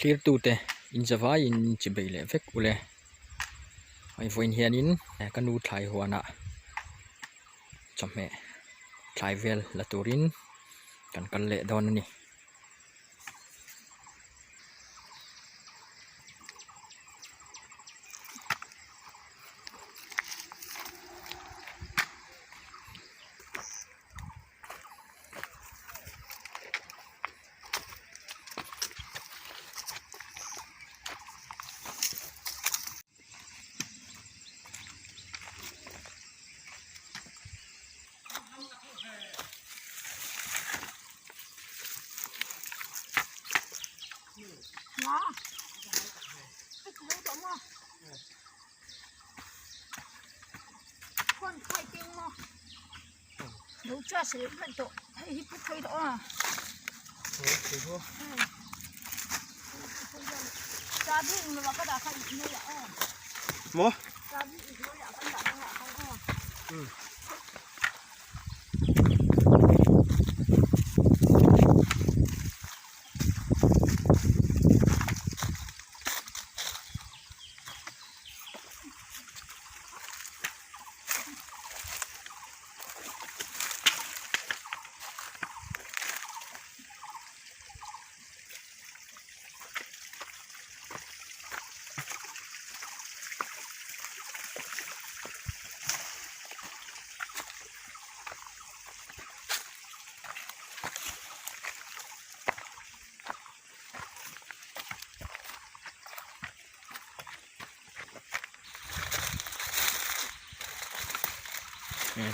Thlirtute in zavaiin chi bei leh vek ule. Hei vawiin hianin ka nu thlai huanah chawhmeh thlai vel la turin kan kal leh dawn a ni. Maw?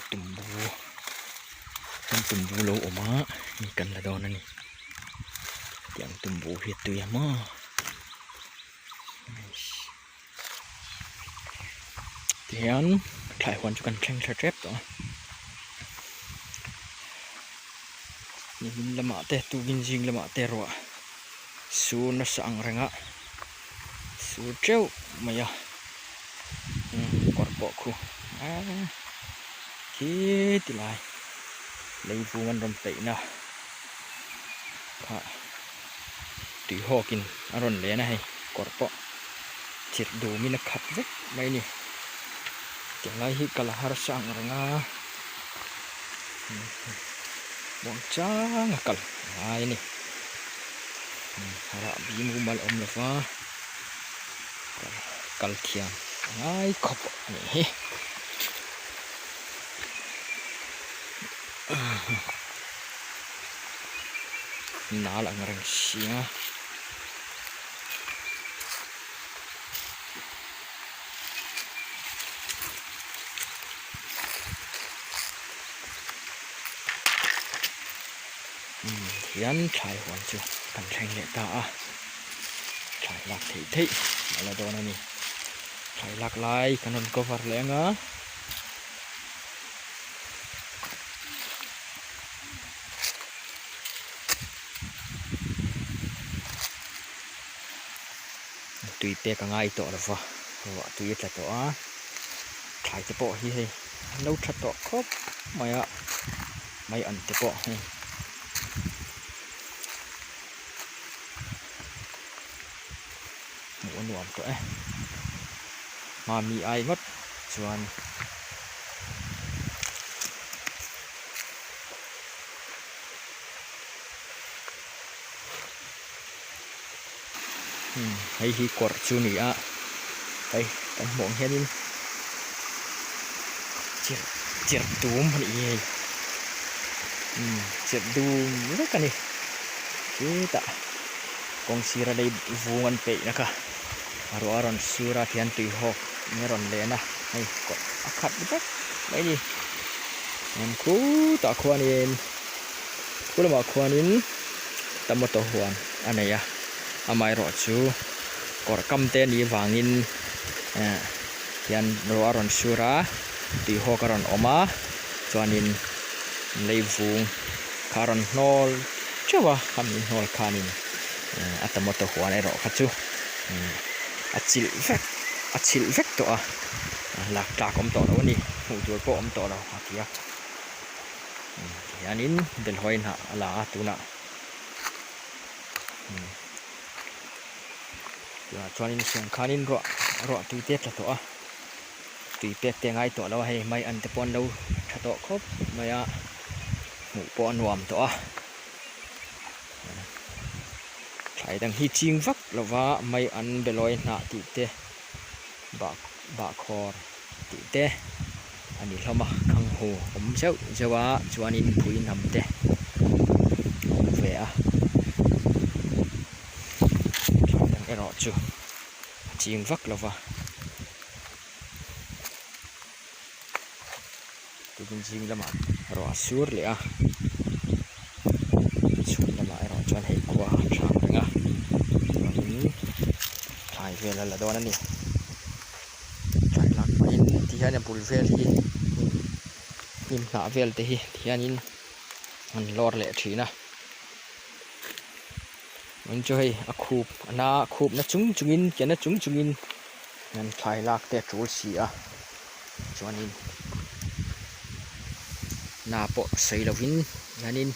Tumbu kan tumbu lo awm a hei kan la dawn a ni tiang tumbu hi a tui a maw tihian thlai huan chu kan thleng thla tep tawh a nimin lamah te tukin zing lamah te ruah sur nasa ang reng a sur teuh mai a kawr pawh khu aaa khi ti lai lei vung an rawn peih na kha tui hawk in a rawn len a hei kawr pawh chirh dum in a khat vek mai a ni tiang lai hi kal a harsa ang reng a muang chang a kal a ngai a ni rahbi mumal awm lo va kal thiam a ngai khawp a nih hi. Nal ang reng sia. Hian thlai huan chu kan thleng leh ta a thlai lak theih theih a la dawn a ni thlai lak lai kan rawn cover leh ang a. Tui pek a ngai tawh lo va ruah tui a tla tawh a thlai te pawh hi hei an lo tha tawh khawp mai a mai an te pawh hei hmuh a nuam tawh e hmami ai ngawt chuan. Hei hi kawrh chu a ni a hei kan hmuh ang hianin chirh chirh dum a nih hi hei chirh dum vek a ni khitah kawng sira lei vung an peih na kha a ruah a rawn sur a tihian tui hawk in a rawn len a hei kawrh a khat vek mai a ni khutah khuanin khu lamah khuanin tomato huan a nei a amaherawh chu kawrh kam te anih vangin eh hian ruah a rawn sur a tui hawk a rawn awm a chuanin lei vung kha a rawn hnawl teuh a khami hnawl khanin eh a tomato huan erawh kha chu a chilh vek a chhilh vek tawh a lak tlak awm tawh lo a ni hmuh tur pawh awm tawh lo a ti a tihianin belhawi hnah a la a tunah. Tunah chuanin sawng khanin ruah ruah tui te a tla tawh a tui pek te a ngai tawh lo a hei mai an te pawh an lo tha tawh khawp mai a hmuh pawh a nuam tawh a thlai dang hi ching vak lo va mai an belawi hnah tih te bah bahkhawr tih te a ni hlawm a khang hu awm zeuh zeuh a chuanin phui hnam te a awm ve a thlai dang erawh chu a ching vak lo va tukin zing lamah ruah a sur leh a chhun lamah erawh chuan hei khua a thlang reng a chuanin thlai vel a la dawn a ni. Thlai lak pahin tihian a bul vel hi hnim hnah vel te hi tihianin an lawr leh thin a tin chu hei a khup a na khup na chung chungin ke na chung chungin an thlai lak te a tul si a chuanin na pawh sawi lovin hianin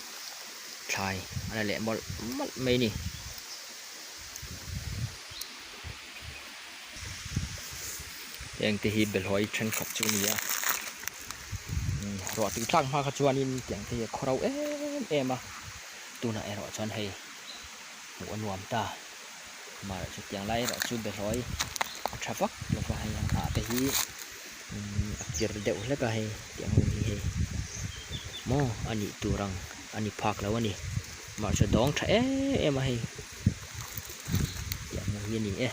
thlai a la leh mawlh mawlh mai a ni. Heng te hi belhawi thenkhat chu a ni a ruah tui tlak hma kha chuanin tiang te hi a khaw ro em em a tunah erawh chuan hei hmuh a nuam ta amaherawhchu tiang lai erawh chu belhawi a tha vak lo va hei a hnah te hi a kir deuh hlek a hei tiang ho hi hei maw a nih tur ang a ni phak lo a ni amaherawhchu a dawng tha em em a hei. Tiang hmuh hi a ni e.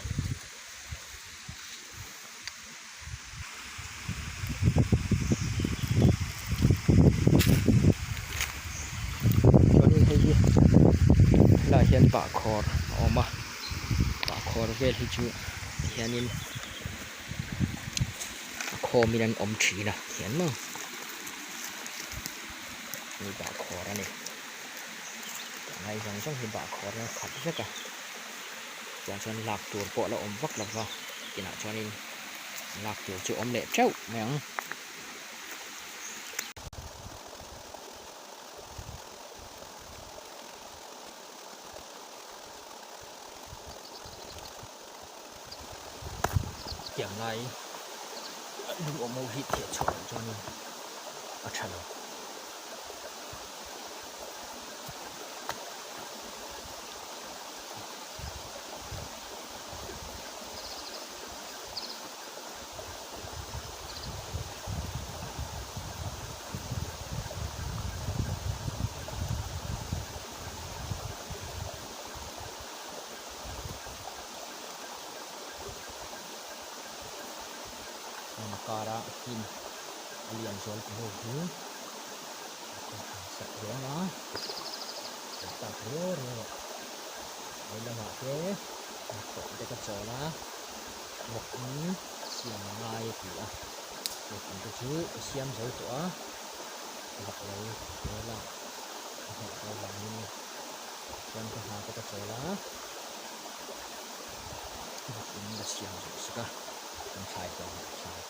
Chuanin hei hi helaiah hian bahkhawr a awm a bahkhawr vel hi chu tihianin a khawmin an awm thin a tihian maw hei bahkhawr a ni. Ngai zawng zawng hi bahkhawr a khat vek a chuan chuan lak tur pawh a la awm vak lo va tinah chuanin lak tur chu a awm leh teuh mai ang. Tiang lai lung awm ho hi theh chhuah loh chuanin a tha lo. Hmun kara hnim a lian zual te ho hi sak reng a an tak riau riau a vei lamah te hnathawh te ka chawl a vawk in siam a ngai a ti a vawk in te chu ka siam zo tawh a vawk lo vel a a hnawh tawh avangin chuan ka hna te ka chawl a vawk in ka siam zawh sak a kan thlai hlawm ah thlai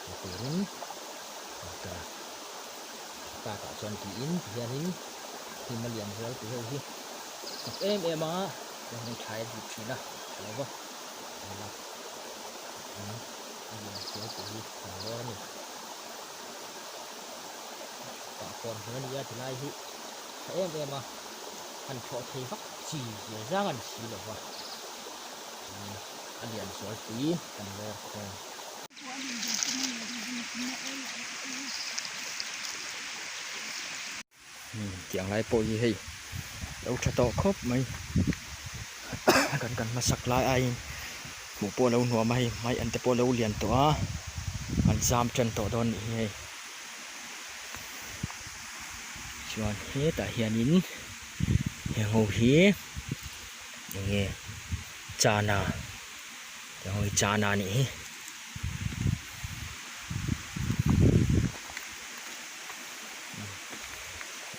la turin an kal a takah chuan tiin tihianin hnim a lian zual tih ho hi chak em em a chuan hei thlai a dip thin a tha lo va an la a lian zual tih hi an lawr a ni pahkawr hmun a ni a tilai hi tha em em a han thlawh thei vak chi zia zang a ni si lo va a lian zual pui kan lawr khawm. Tiang lai pawh hi hei lo tha tawh khawp mai kan kan hmasak lai aiin hmuh pawh a lo nuam a hei hmai an te pawh a lo lian tawh a an zam tan tawh dawn nih hi hei chuan hetah hianin heng ho hi eng nge chana heng ho hi chana a nih hi.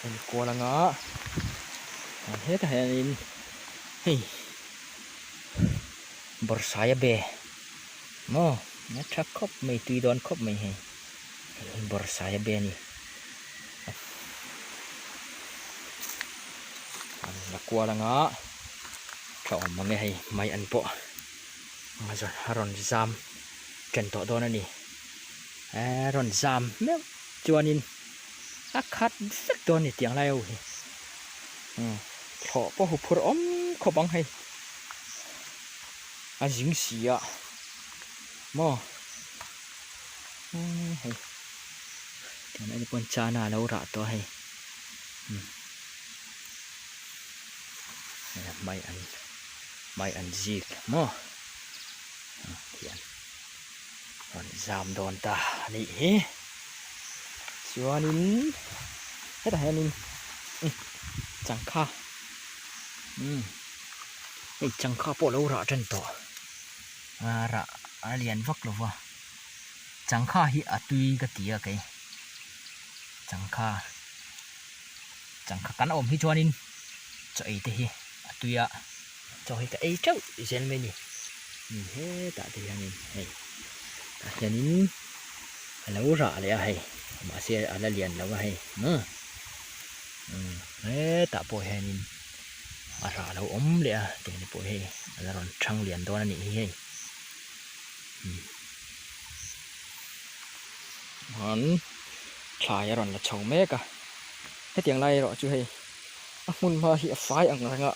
Enkual anga hetah hianin hei bawrhsai a be maw a tha khawp mai tui dawn khawp mai hei bawrhsai a be a ni an la kual anga tha awm mange hei mai an pawh. A rawn zam ṭan tawh dawn a ni. A rawn zam meuh chuanin a khat vek dawn a ni tiang lai ho hi. Thlawh pawh huphurh awm khawp ang hei. A zing si a maw hei tiang lai te pawh chana a lo rah tawh a hei. Mai an mai an zik maw thian rawn zam dawn ta a nih hi chuanin hetah hianin changkha umm hei changkha pawh a lo rah tan tawh a rah a lian vak lo va changkha hi a tui ka ti a kei changkha changkha kan awm hi chuanin chaw ei te hi a tui a chaw hi ka ei teuh zel mai a ni hetah te hianin hei tah hianin a lo rah leh a hei mahse a la lian lo a hei maw hetah pawh hianin a rah a lo awm leh a tiang te pawh hei a la rawn thang lian dawn a nih hi hei an thlai a rawn la chho mek a hetiang lai erawh chu hei a hmun hma hi a fai ang reng a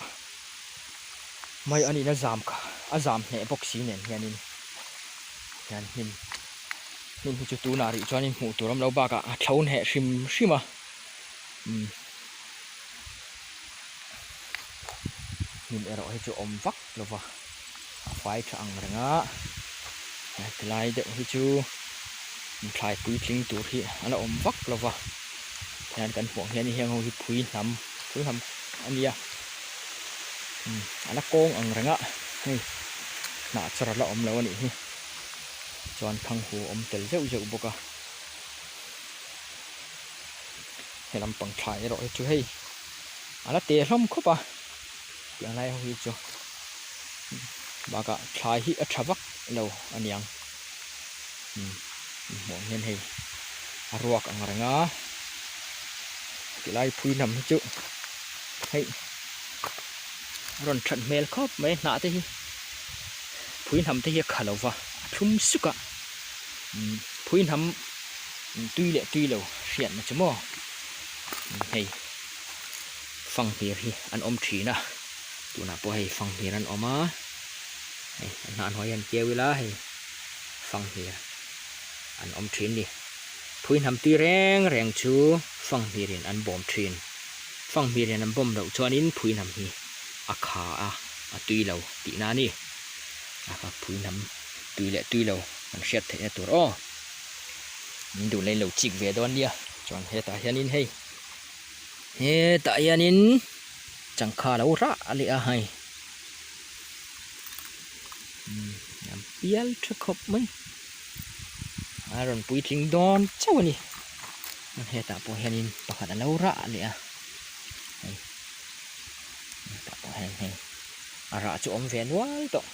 mai a nihna zam kha a zam hneh bawk si nen hianin hian hnim hnim hi chu tunah rih chuanin hmuh tur awm lo bakah a thlo hneh hrim hrim a umm hnim erawh hi chu awm vak lo va a fai tha ang reng a tilai deuh hi chu thlai puitling tur hi a la awm vak lo va hian kan hmuh ang hian heng ho hi phui hnam phui hnam a nia umm a la kawng ang reng a hei hnah chawr a la awm lo a nih hi chuan thang hu a awm tel zeuh zeuh bawk a he lampang thlai erawh hi chu hei a la te hlawm khawp a tiang lai ho hi chu bakah thlai hi a tha vak lo a niang umm hmuh ang hian hei a ruak ang reng a tilai phui hnam hi chu hei a rawn that hmel khawp mai hnah te hi phui hnam te hi a kha lo va a thlum suk a umm phui hnam tui leh tui lo hriatna chu maw hei fanghmir hi an awm thin a tunah pawh hei fanghmir an awm a hei a hnah hnuai hian keu ila hei fanghmir an awm thin ni phui hnam tui reng reng chu fanghmir in an bawm thin fanghmir in an bawm loh chuanin phui hnam hi a kha a a tui lo tihna a ni a kha phui hnam tui leh tui lo an hriat theihna tur aw min duh lei lo chik ve dawn nia chuan hetah hianin hei hetah hianin changkha lo rah leh a hei umm an pial tha khawp mai a rawn puitling dawn chauh a ni hetah pawh hianin pakhat a lo rah leh a hei hetah pawh hian hei a rah chu awm ve nual tawh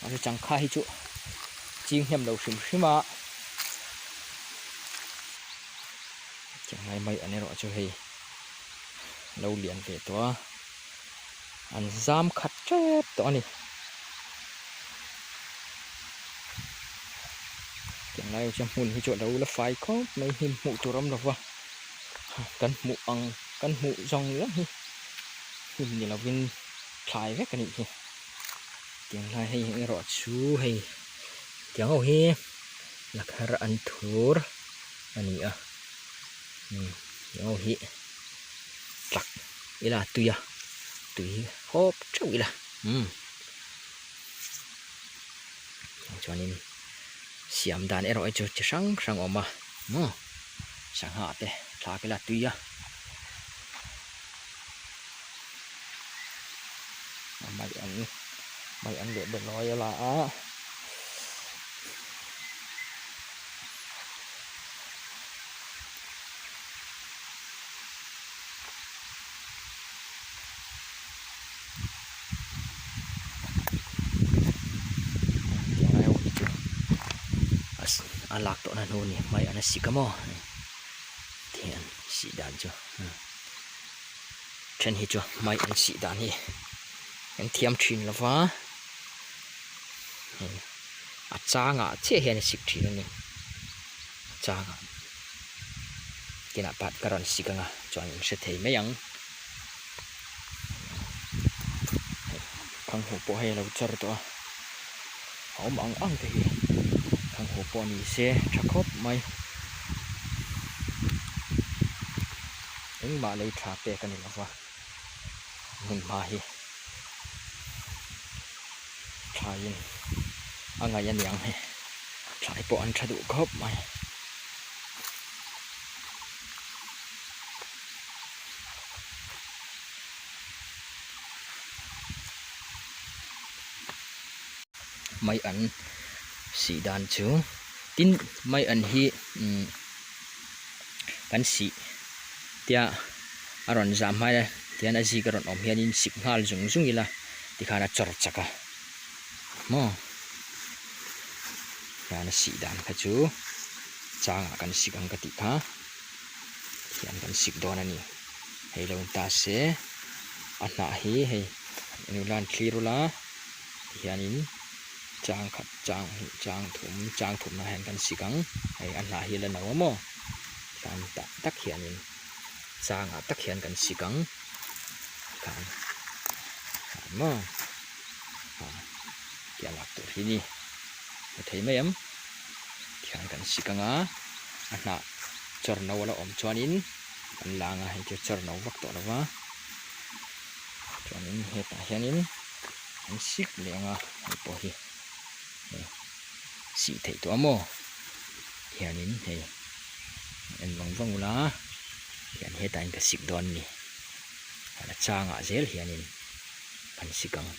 a changkha hi chu ching hnem lo hrim hrim a Changai mai an erawh chu hei lo lian ve tawh a an zam khat tep tawh a ni tunlai chu hmun hi chu a lo la fai khawp mai hnim hmuh tur awm lova kan hmuh ang kan hmuh zawng zawng hi hnim ni lovin thlai vek a nih hi tunlai hei erawh chu hei tiang ho hi lakher an thur. a ni a umm ho hi tlak ila tui a tui hi hawp theuh ila umm chuanin siam dan erawh hi chu chi hrang hrang a awm a maw sangha te thlak ila tui a mai an mai an leh behlawi a la a. A lak tawhna hnu a ni hmai an a sik a maw ti an sih dan chu then hi chu hmai an sih dan hi an thiam thin lo va. Hei a changah chiah hian a sik thin a ni a changah kinah pat ka rawn sik ang a chuan in hre thei mai ang hei thanghu pawh hei a lo char tawh a a awm ang ang te hi thanghu pawh ni se tha khawp mai engmah lei tha pek a ni lo va hmun hma hi. Thlaiin a ngaih a niang hei thlai pawh an tha duh khawp mai. Mai an sih dan chu tin mai an hi umm kan sih tia a rawn zah hmai a tihian a zik a rawn awm hianin sik nghal zung zung ila tikhan a chawr chak a maw hian a sih dan kha chu changah kan sik ang ka tih kha hian kan sik dawn a ni hei lo ta se a hnah hi hei eng lan thlir ula tihianin chang khat chang hnih chang thum chang thumna hian kan sik ang hei a hnah hi a la no a maw tikhan tah tak hianin changah tak hian kan sik ang tikhan ah maw ah tiang lak tur hi ni a thei mai ang tikhan kan sik ang a a hnah chawr no a la awm chuanin kan la ang a hei chu chawr no vak tawh lo va chuanin hetah hianin an sik leh ang a hei pawh hi hei sih theih tawh a maw hianin hei en vang vang ula hian hetah hian ka sik dawn a ni a changah zel hianin kan sik ang.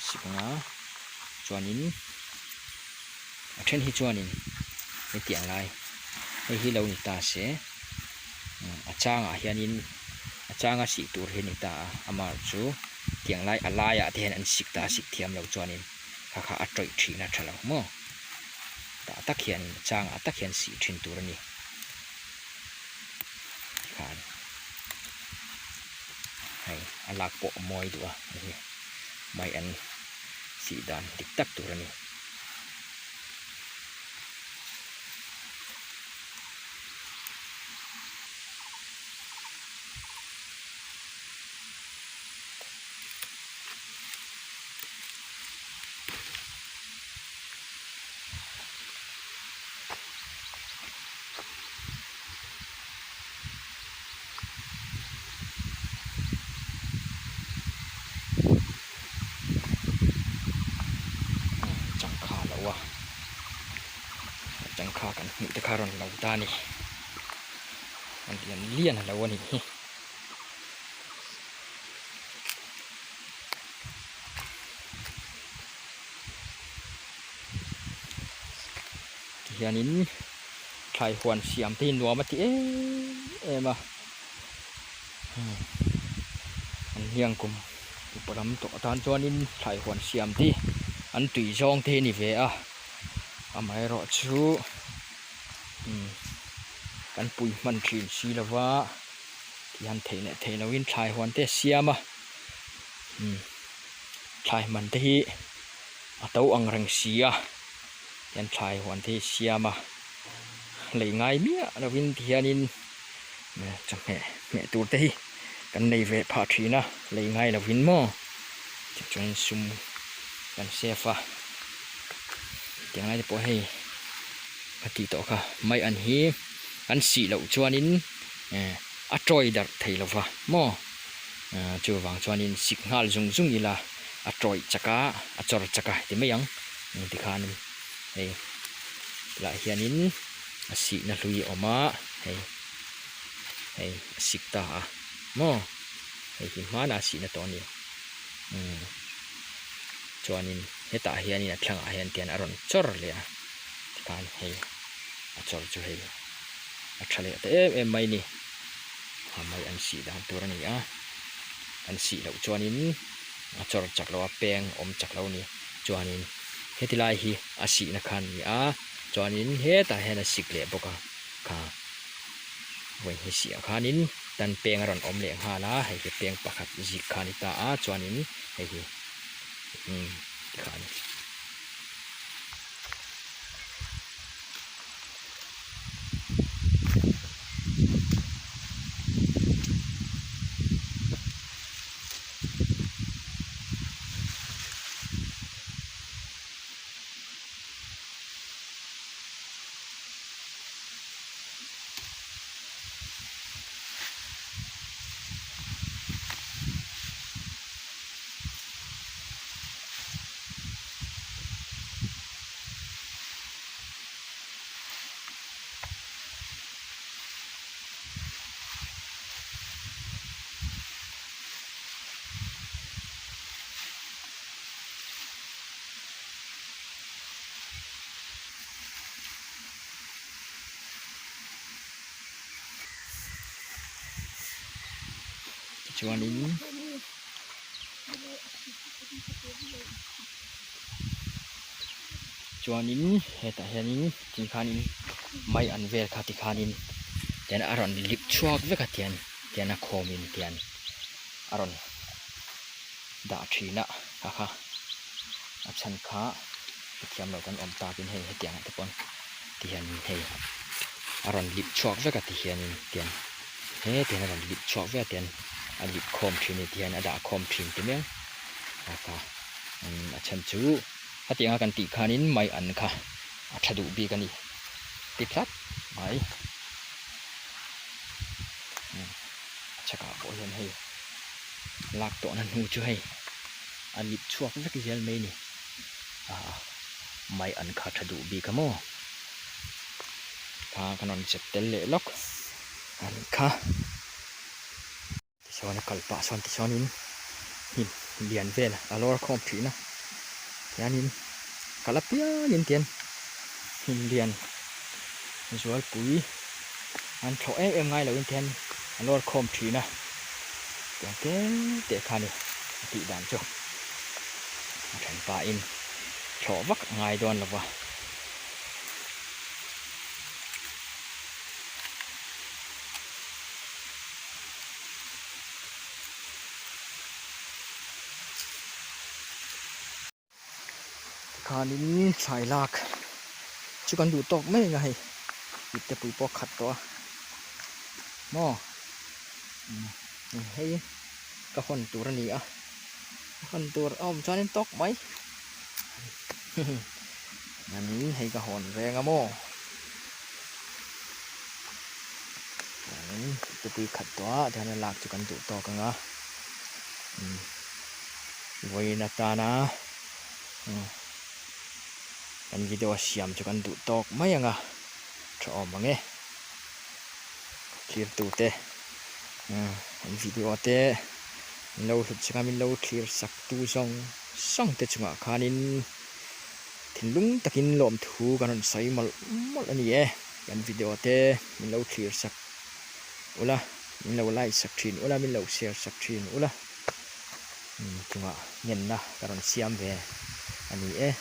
Sik ang a chuanin a then hi chuanin hetiang lai hei hi lo ni ta se a changah hianin a changa sih tur hi a ni ta a amah chu tiang lai a laiah te hian an sik ta a sik thiam lo chuanin kha kha a tawih thin a tha lo maw tah tak hianin a changah tak hian sih thin tur a ni tikhan hei a lak pawh a mawi duh a hei hi mai an sih dan dik tak tur a ni. Changkha lo a changkha kan hmuh te kha a rawn lo ta a ni a lian lian a lo a nih hi. Tihianin thlai huan siam te hi nuam a ti em em a an hiang kum upa lam tawh atan chuanin thlai huan siam te hi an tui zawng te hi a ni ve a amaherawh chu kan pui hman thin si lova tihian theih leh theih lohin thlai huan te a siam a thlai hman te hi a to ang reng si a hian thlai huan te hi siam a lei ngai miah lovin tihianin chawhmeh hmeh tur te hi kan nei ve phah thin a lei ngai lovin maw tichuan sum kan save a tiang lai te pawh hei ka tih tawh kha mai an hi kan sih loh chuanin a tawi darh thei lova maw chuvang chuanin sik nghal zung zung ila a tawih chak a a chawr chak a ti mai ang tikhan hei tilai hianin a sihna hlui a awm a hei hei a sik ta a maw hei hi hmanah a sihna tawh a ni umm chuanin hetah hianin a thlangah hian tian a rawn chawr leh a tikhan hei a chawr chu hei a tha leh ta em em mai a ni a mai an sih dan tur a ni a an sih loh chuanin a chawr chak lo a peng awm chak lo a ni chuanin heti lai hi a sihna kha a ni a chuanin hetah hian a sik leh bawk a kha vawi hnih sih ah khanin. Tan peng a rawn awm leh nghal a, hei hi peng pakhat zik kha a ni ta a, chuanin hei hi umm tikha a ni. Tichuanin chuanin hetah hianin tikhanin mai an vel kha tikhanin tian a rawn lip chhuak vek a tian tian a khawmin tian a rawn dah thin a kha kha a chhan kha hrethiam lo kan awm takin hei hetiang ah te pawn ti hianin hei a rawn lip chhuak vek a ti hianin tian he tian a rawn lip chhuak vek a tian a lip khawm thin a ni ti hian a dah khawm thin ti mai ang a kha a chhan chu hetiang a kan tih khanin mai an kha a tha duh bik a ni ti tlat mai a chhakah pawh hian hei lak tawhna hnu chu hei a lip chhuak vek zel mai a ni. ah mai an kha tha duh bik a maw kha kan rawn zep tel leh lawk a nih kha tichuan a kal pah sawn tichuanin hnim lian vel a lawr khawm thin a tianin kal apiangin tian hnim lian zualpui an thlawh em em ngai loin tian a lawr khawm thin a tiang te te kha a ni a tih dan chu. A then pahin thlawh vak a ngai dawn lo va. Tikhanin thlai lak chu kan duh tawk mai ang a hei ipte pui pawh a khat tawh a maw hei ka hawn tur a ni a. Hawn tur a awm chuanin tawk mai hianin hei ka hawn reng a maw hianin tupui khat tawh a tihian a lak chu kan duh tawk ang a vawiin atana kan video siam chu kan duh tawk mai ang a tha awm ang e thirtute an video te. Min lo hlut chunga min lo thlir sak tu zawng zawng te chungah khanin thinlung takin lawmthu kan rawn sawi mawlh mawlh a ni e. Kan video te min lo thlir sak ula, min lo like sak thin ula, min lo share sak thin ula chungah ngenna ka rawn siam ve a ni e.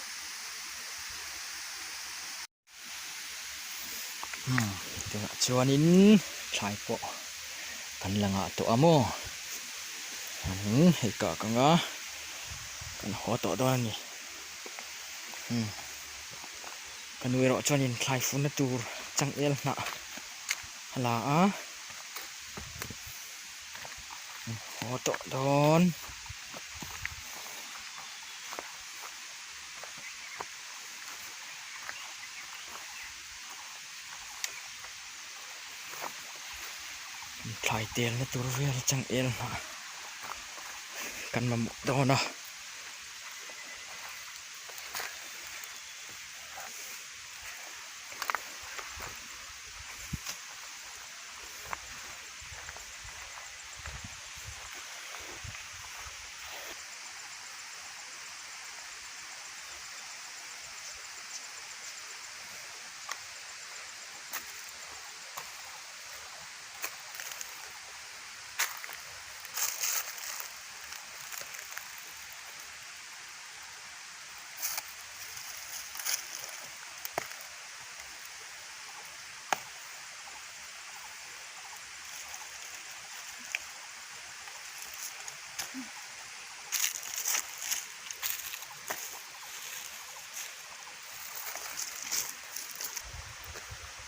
Tunah chuanin thlai pawh kan la ngah tawh a maw hei kah ka anga kan haw tawh dawn a ni ka nu erawh chuanin thlai furna tur changel hnah a la a haw tawh dawn. Thlai telna tur vel changel hnah kan mamawh dawn a.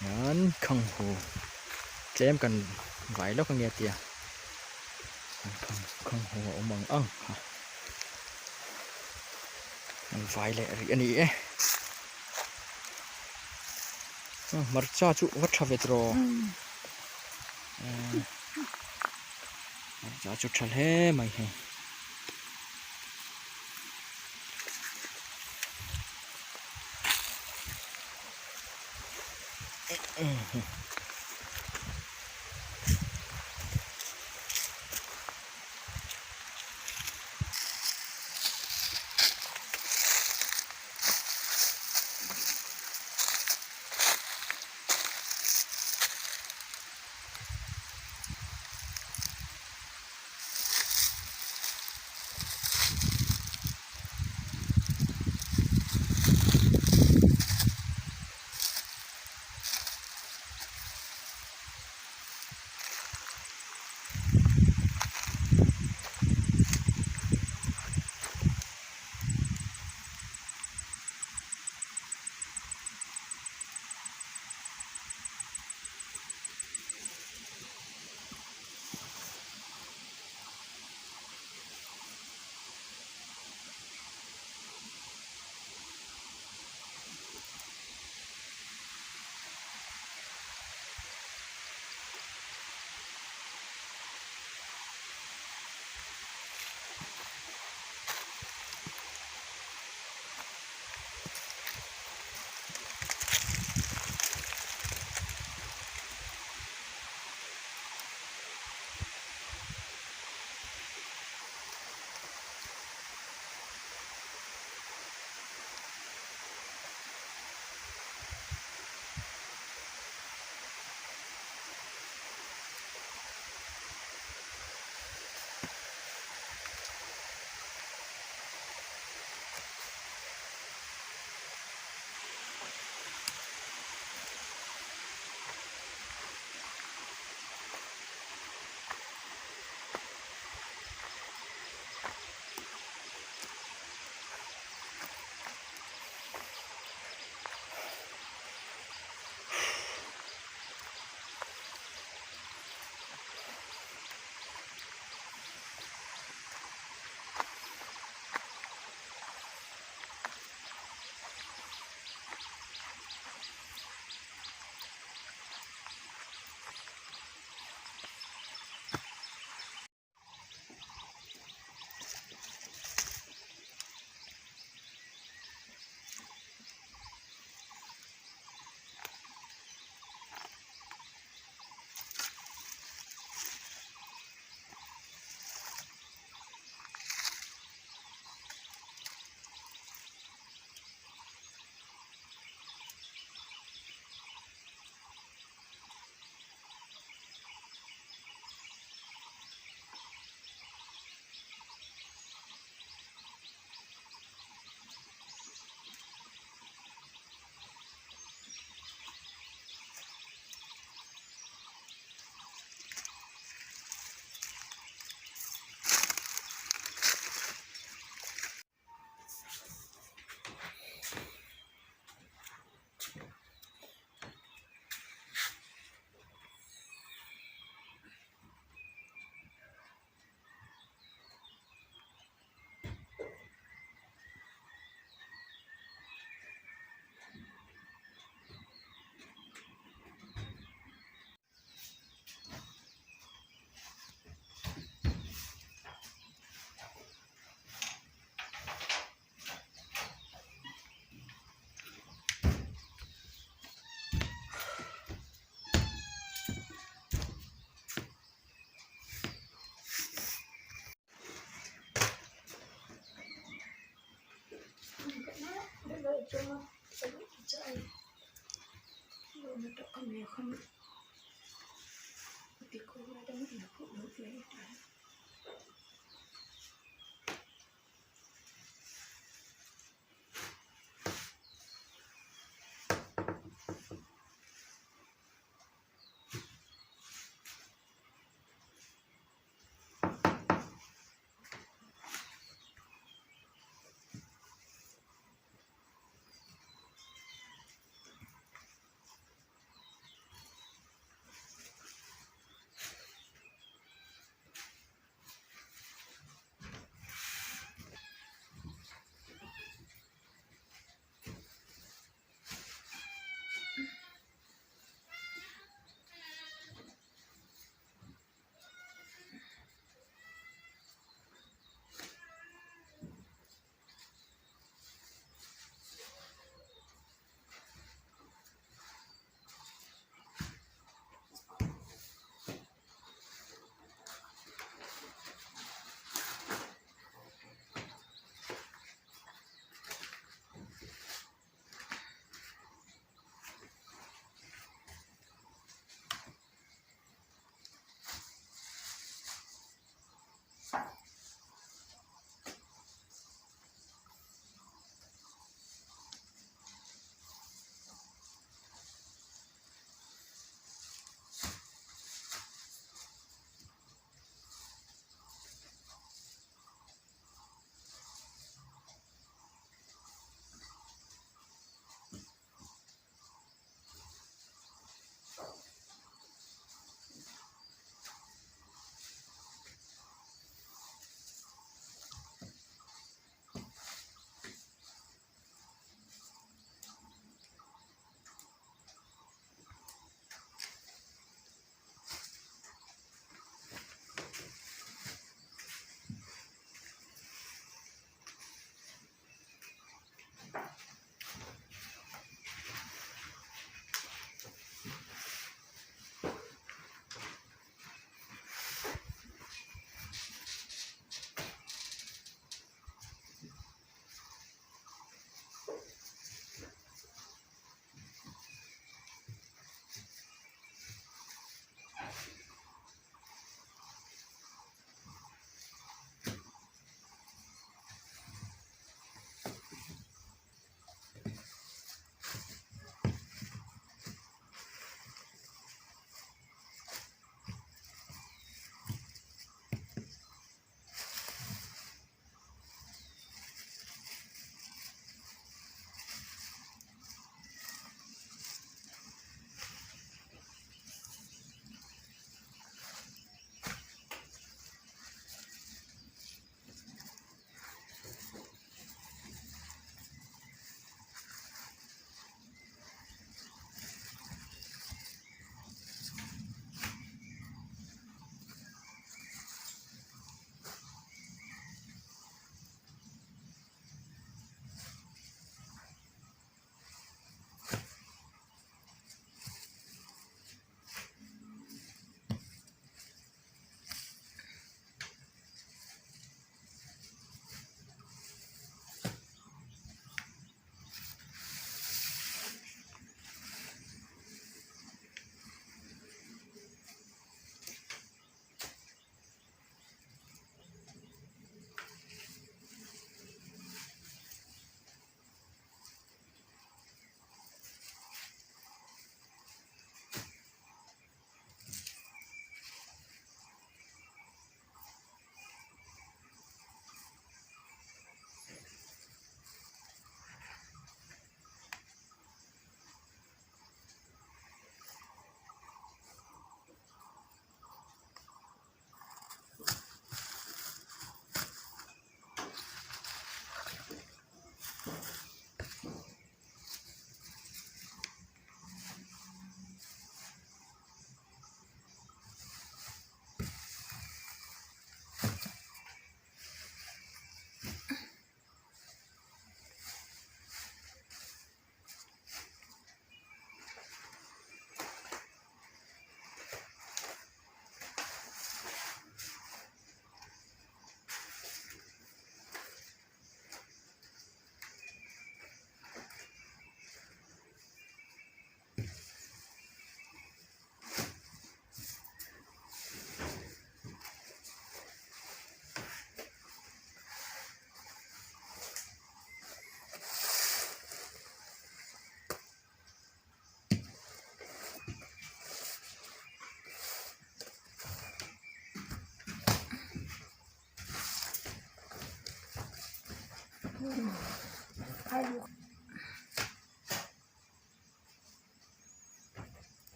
Hian khanghu tlem kan vai lawk ange tia khanghu a awm ang ang kha an vai leh rih a ni e hmarcha chu va tha ve tawh hmarcha chu tha hle mai hei.